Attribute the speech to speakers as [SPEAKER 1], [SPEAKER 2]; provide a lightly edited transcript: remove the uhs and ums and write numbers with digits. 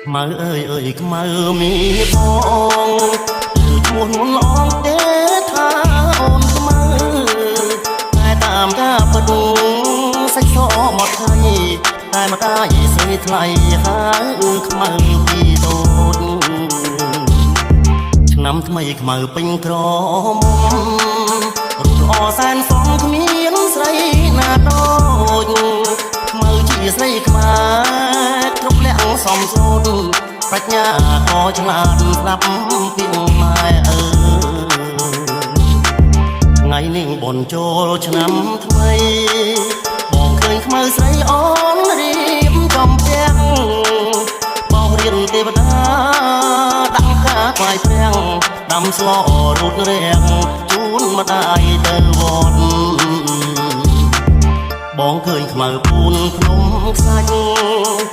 [SPEAKER 1] ខ្មៅអើយអើយខ្មៅមីបងគឺឈ្មោះនួនឡងទេថាអូនខ្មៅតែតាមការពិតសាច់សមកថ្ងៃតែម្ដាយស្រីថ្លៃហៅខ្មៅពីតូចឆ្នាំថ្មីខ្មៅពេញក្រមុំរូបល្អសែនសមគ្មានស្រីណាដូចខ្មៅជាស្រីខ្មែរគ្រប់លក្ខសមសូត្រប្រាជ្ញាក៏ឆ្លាតស្ដាប់ពីម៉ែអើថ្ងៃនេះបនចូលឆ្នាំថ្មីបងឃើញខ្មៅស្រីអូនរៀបចំពាំងបោះរៀនទេវតាដាក់ការថ្វាយព្រះដាំស្លរូតរាំងជូនម្ដាយទៅវត្តបងឃើញខ្មៅពូនភ្នំខ្សាច់